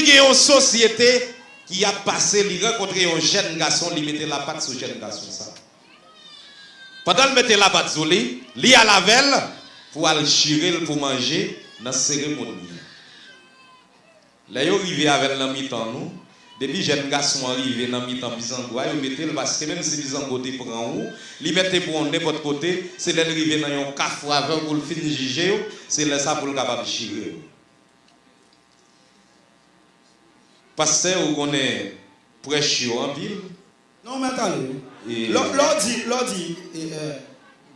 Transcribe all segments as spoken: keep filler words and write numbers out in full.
Gen yon sosyete ki ap pase, li rankontre yon jèn gason, li mete lapat sou jèn gason sa. Pandan l mete lapat sou li, li al avè l pou al chire l pou manje nan seremoni an. Lè yo rive avè l nan mitan nou, depi jèn gason an rive nan mitan bizango a, yo mete l, paske menm si bizango te pran ou, li mèt te pran w nenpòt kote, se lè l rive nan yon kafou avè w pou l fin jije w, se lè sa pou l kapab chire w. Pastè, ou konnen prèch yo anpil. Non, mèt ale wi. Lè w di, lè w di, e, e,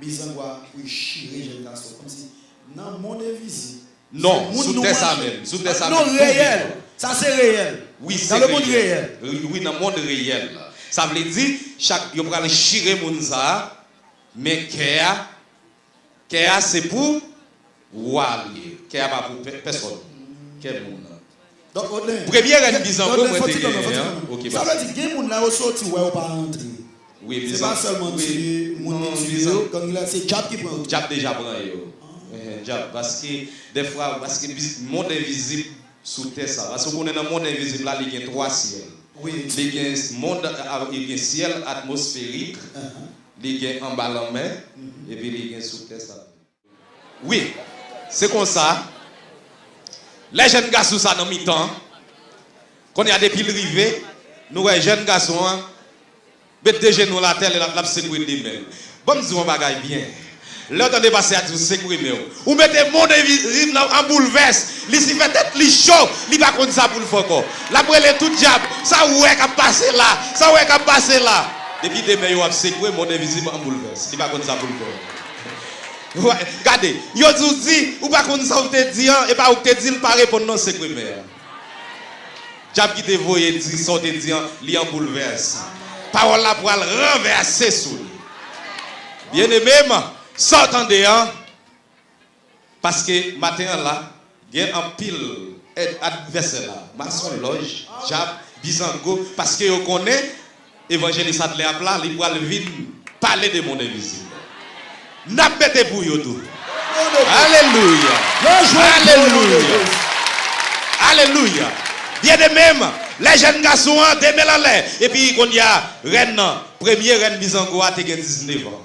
bizango a pou l chire jèn gason, kòmsi nan mond envizib. Non, sou tè sa menm, sou tè sa menm, tou vivan. Non, reyèl. Sa se reyèl. Wi, se reyèl. Wi, wi, nan mond reyèl la. Sa vle di, chak, yo pral chire moun sa a, men kè a, kè a se pou wa li ye. Kè a pa pou pè-, pèsòn. Kè moun nan. Donk, Odley, premye rèn bizango mwen te genyen an. Ok, sa vle di, gen moun la yo soti, wè yo pa rantre. Wi, se pa sèlman tiye moun ki tiye, gang la, se dyab ki pran yo tou. Dyab deja pran yo. Ehe, dyab, paske, dèfwa, paske bis-, mond envizib sou tè sa. Paske ou konnen nan mond envizib la, li gen twa syèl. Wi. Li gen mond, a, li gen syèl atmosferik, li gen anba lanmè, epi li gen sou tè sa. Wi, se konsa. Lè jèn gason sa nan mitan, kounye a depi l rive, nou wè jèn gason an met de jenou l atè, l ap, l ap sekwe de men l. Ban m di w yon bagay byen. Lè w tande pastè a di w sekwe men w, ou mete mond envizib nan an boulvès. Li si fè tèt li cho, li pa konn sa pou l fè ankò. L ap rele tout dyab, sa w wè k ap pase la, sa w wè k ap pase la. Depi demen yo ap sekwe, mond envizib an boulvès. Li pa konn sa pou l fè. Wè, gade, yo di w di, ou pa konn sa w te di an, e pa ou k te di l, pa reponn non, sekwe men an. Dyab ki te voye di sa w te di an, li an boulvès. Pawòl la pral ranvèse sou li. Byeneme m, sa w tande an, paske maten an la, gen anpil èd advèsè la, masonlòj, dyab, bizango, paske yo konnen evanjelis Adlè ap la, li pral vin pale de mond envizib. N ap mete pou yo tou. Alelouya! Alelouya! Alelouya! Byeneme m, lè jèn gason an te men l anlè, epi kounye a, rèn nan, premye rèn bizango a te gen diznèf an.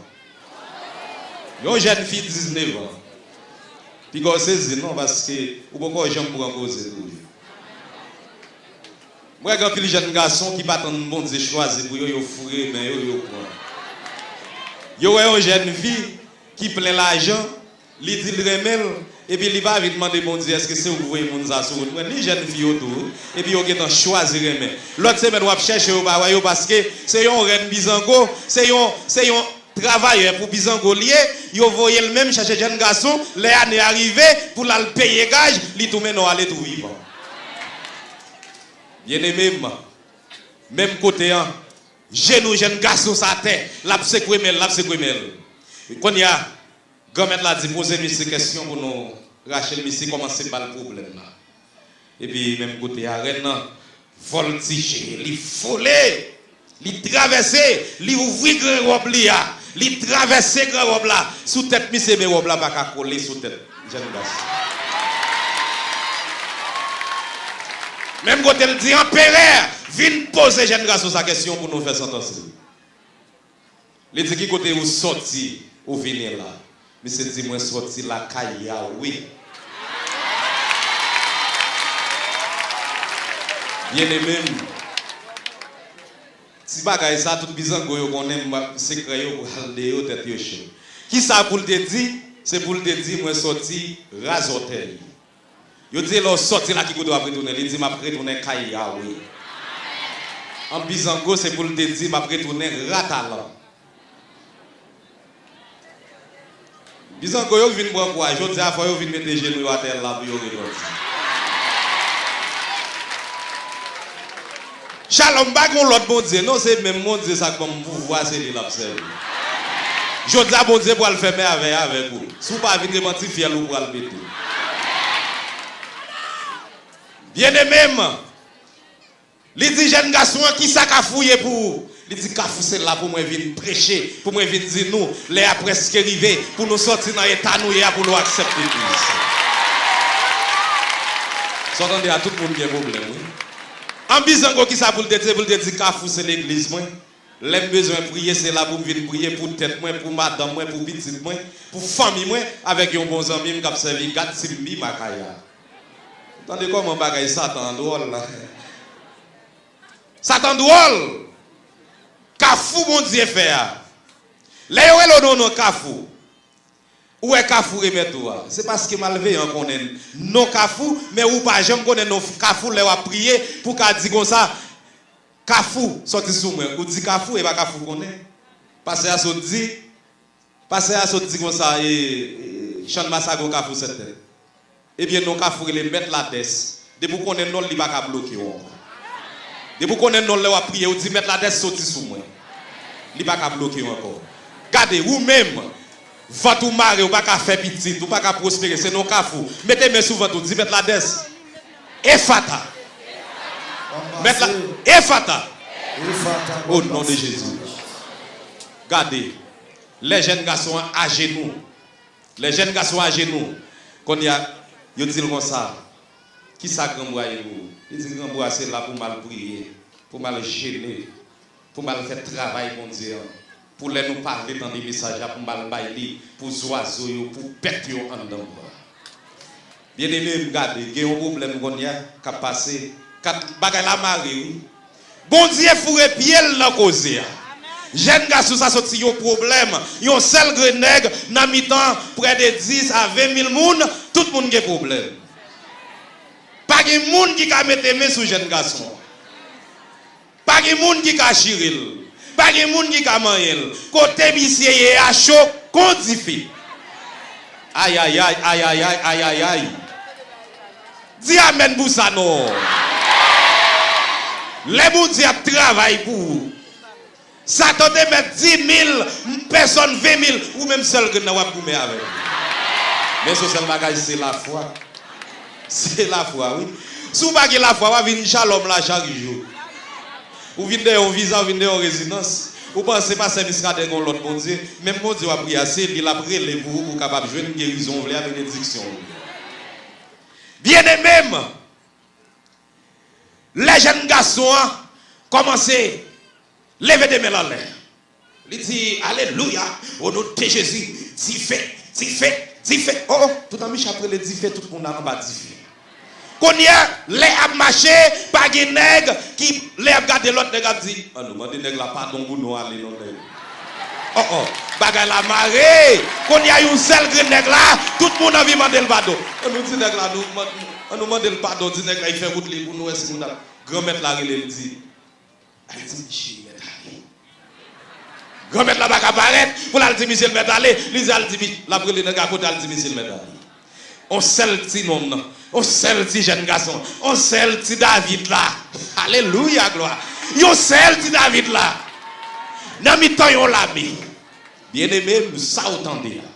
Yon jèn fi diznèf an. Piga w sezi non, paske ou poko janm pran koze tou. M wè gen anpil jèn gason ki pa tann Bondye chwazi pou yo, yo foure men yo, yo pran. Yo wè yon jèn fi ki plen lajan, li di l renmen l, epi li pa vin mande Bondye, èske se ou k voye moun sa sou wout mwen? Ni jèn fi yo tou, epi yo gentan chwazi renmen. Lòt semèn w ap chèche yo pa wè yo, paske se yon rèn bizango, se yon, se yon travayè pou bizango l ye, yo voye l menm chèche jèn gason, lè ane a rive, pou l al peye gaj, li tou mennen w ale tou vivan. Byeneme m, menm kote an, jenou jèn gason sa atè, l ap sekwe men l, l ap sekwe men l. Kounye a, Granmèt la di, poze misye kèsyon pou nou rache l, misye kòmanse ba l pwoblèm la. Epi menm kote a, rèn nan vòltije, li vole, li travèse, li ouvri gran wòb li a, li travèse gran wòb la. Sou tèt misye, men wòb la pa ka kole sou tèt jèn gason. Menm kote l di, anperè, vin poze jèn gason sa kèsyon pou nou fè santans li. Li di, ki kote ou sòti, ou vini la? Misye di, mwen sòti lakay Yawe. Byeneme m, ti bagay sa, tout bizango yo konnen m, sekrè yo pral deyò, tèt yo cho. Kisa pou l te di? Se pou l te di, mwen sòti Razòtèy. Yo di, lè w sòti la, ki kote w ap retounen? Li di, m ap retounen kay Yawe. An bizango, se pou l te di, m ap retounen Ratalan. Bizango yo vin pran kouray. Jodi a, fò yo vin mete jenou yo atè la pou yo repanti. Shalom, pa gen yon lòt Bondye, non, se menm Bondye sa k ban m pouvwa, se li n ap sèvi. Jodi a, Bondye pral fè mèvèy avèk ou. Si w pa vin repanti, fyèl ou pral pete. Byeneme m, li di jèn gason an, kisa Kafou ye pou ou? Li di, Kafou se la pou mwen vin preche, pou mwen vin di nou, lè a prèske rive, pou nou sòti nan eta nou ye a, pou nou aksepte Kris. Sa w tande a, tout moun gen pwoblèm, wi. An bizango, kisa pou l te di? Pou l te di, Kafou se legliz mwen. Lè m bezwen priye, se la pou m vin priye pou tèt mwen, pou madanm mwen, pou pitit mwen, pou fanmi mwen, avèk yon bon zanmi m k ap sèvi Gatsimbi Makaya. Tande kòman bagay Satan an dwòl la. Satan dwòl! Kafou Bondye fè a. Lè yo rele w nan non Kafou, ou wè Kafou remèt ou a. Se paske malveyan konnen non Kafou, men ou pa janm konnen non Kafou lè w ap priye pou w ka di konsa, Kafou, sòti sou mwen. Ou di Kafou, e pa Kafou konnen. Pastè a sot di, pastè a sot di konsa, e, e, Chann Masago Kafou sèt tèt. Ebyen, non Kafou rele Mèt Ladès. Depi w konnen non l, li pa ka bloke w ankò. Depi w konnen non l, lè w ap priye, ou di, Mèt Ladès, soti sou mwen. Li pa ka bloke w ankò. Gade, ou menm, vant ou mare, ou pa ka fè pitit, ou pa ka pwospere, se non Kafou. Mete men sou vant ou, di, Mèt Ladès, Efata. Mèt la, Efata. Efata. O non de Jezi. Gade, lè jèn gason an ajenou, lè jèn gason ajenou, kounye a, yo di l konsa, kisa granbwa ye pou ou? Li di, granbwa se la pou m al priye, pou m al jene, pou m al fè travay Bondye an, pou lè nou pale tande mesaj la, pou m al bay li, pou zwazo yo, pou bèt yo anndan bwa. Byeneme m, gade, gen yon pwoblèm kounye a k ap pase. Kat, bagay la mare, wi. Bondye foure pye l nan koze a. Jèn gason sa soti yon pwoblèm, yon sèl grenn nèg nan mitan prè de dis a ven mil moun, tout moun gen pwoblèm. Pa gen moun ki ka mete men sou jèn gason an. Pa gen moun ki ka chire l. Pa gen moun ki ka manyen l. Kote misye ye a cho kon dife. Ayayay, ayayay, ayayay. Di amèn pou sa non. Lè Bondye ap travay pou ou, Satan te mèt di mil pèsòn, ven mil, ou menm sèl grenn nan w ap goumen avè l. Men se yon sèl bagay, se lafwa. Se lafwa, wi. Si w pa gen lafwa, w a vin Shalom la chak jou. Ou vin dèyè yon viza, ou vin dèyè yon rezidans. Ou panse pastè Muscadin gen yon lòt Bondye? Menm Bondye w ap priye a, se li l ap rele pou ou, pou w kapab jwenn gerizon w vle a, benediksyon w vle. Byeneme m, lè jèn gason an kòmanse leve de men l anlè. Li di, alelouya, o non de Jezi, dife, dife, dife. O, o, toutan Micha ap rele dife, tout moun anba dife. Kounye a, lè ap mache, pa gen nèg ki, lè ap gade lòt nèg ap di, an nou mande nèg la padon pou nou ale non nèg. O, o, bagay la mare. Kounye a, yon sèl grenn nèg la, tout moun anvi mande l padon. An nou di nèg la, nou, an nou mande l padon, di nèg la, li fè wout li pou nou wè si nou ta. Granmèt la rele l di, al di misye l mèt ale. Granmèt la pa ka parèt pou l al di misye l mèt ale. Li di al di mi-, l ap rele nèg a kote al di misye l mèt ale. On sèl ti nonm nan, on sèl ti jèn gason, on sèl ti David la. Alelouya, glwa. Yon sèl ti David la. Nan mitan yon lame. Byeneme m, sa w tande a.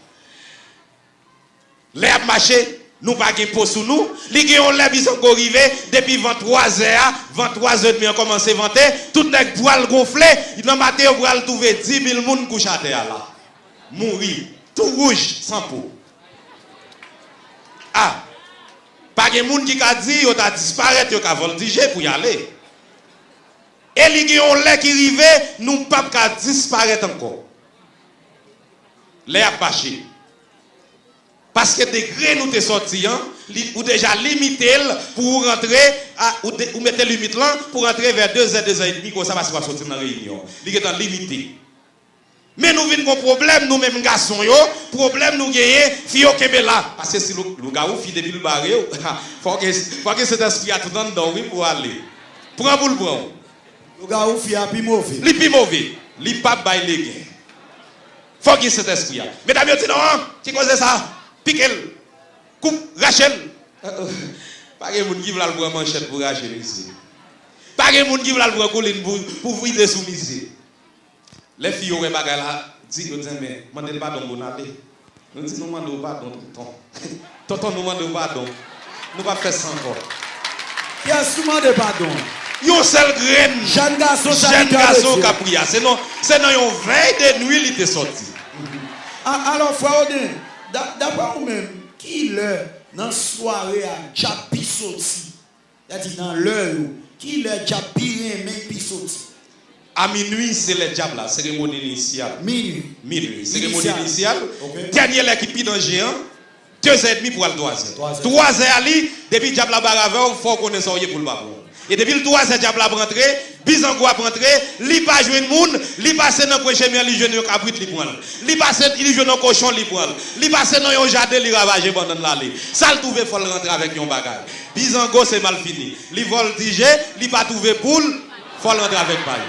Lè y ap mache, nou pa gen po sou nou. Li gen yon lè bizango rive, depi van twazè a, van twazè edmi an kòmanse vante, tout nèg pral gonfle, nan maten yo pral twouve dis mil moun kouche atè a la. Mouri, tou wouj, san po. A, pa gen moun ki ka di yo ta disparèt, yo ka vòldije pou y ale. E li gen yon lè ki rive, nou p ap ka disparèt ankò. Lè y ap mache. Paske degre nou te sòti an, li, ou deja limite l pou ou rantre, a, ou, de, ou mete limit lan pou rantre vè dezè, dezè edmi konsa, paske w ap sòti nan reyinyon. Li gentan limite. Men nou vin gon pwoblèm, nou menm gason yo, pwoblèm nou genyen, fi yo kenbe la. Paske si lou, lougawou fi depi l bare w, fò gen, fò gen Sentèspri a tout anndan w, wi, pou w ale. Pran pou l pran w. Lougawou fi a pi move. Li pi move. Li p ap bay legen. Fò gen Sentèspri a. Medam yo di non, ki koze sa? Pike l. Koup, rache l. Pa gen moun ki vle al pran manchèt pou rache misye. Pa gen moun ki vle al pran koulin pou, pou vide sou misye. Lè fi yo wè bagay la, di, yo di, men, mande l padon pou n ale. Nou di, nou mande w padon, tonton. Tonton, nou mande w padon. Nou p ap fè sa ankò. Kiyès nou mande padon? Yon sèl grenn jèn gason, jèn gason k ap priye a. Se nan, se nan yon vèy de nwi li te sòti. A, alò, frè Odin, da, daprè ou menm, ki lè nan sware a djab pi soti? Sa di nan lè yo, ki lè dyab pi renmen, pi soti? A minwi, se lè dyab la, seremoni inisyal. Minwi. Minwi, seremoni Inisyal. inisyal. Ok. Dènye lè ki pi danje an, de zè edmi pou al twa zè. Twa zè. Twa zè a li, depi dyab la bare avè w, fò w konnen sa w ye pou l pa pran w. E depi l twa zè dyab la ap rantre, bizango ap rantre, li pa jwenn moun, li pase nan kwen chemen an, li jwenn yon kabrit, li pran l. Li pase, li jwenn yon kochon, li pran l. Li pase nan yon jaden, li ravaje bannann la, li. Sa l twouve, fò l rantre avèk yon bagay. Bizango se malfini. Li vòltije, li pa twouve poul, fò l rantre avèk pay.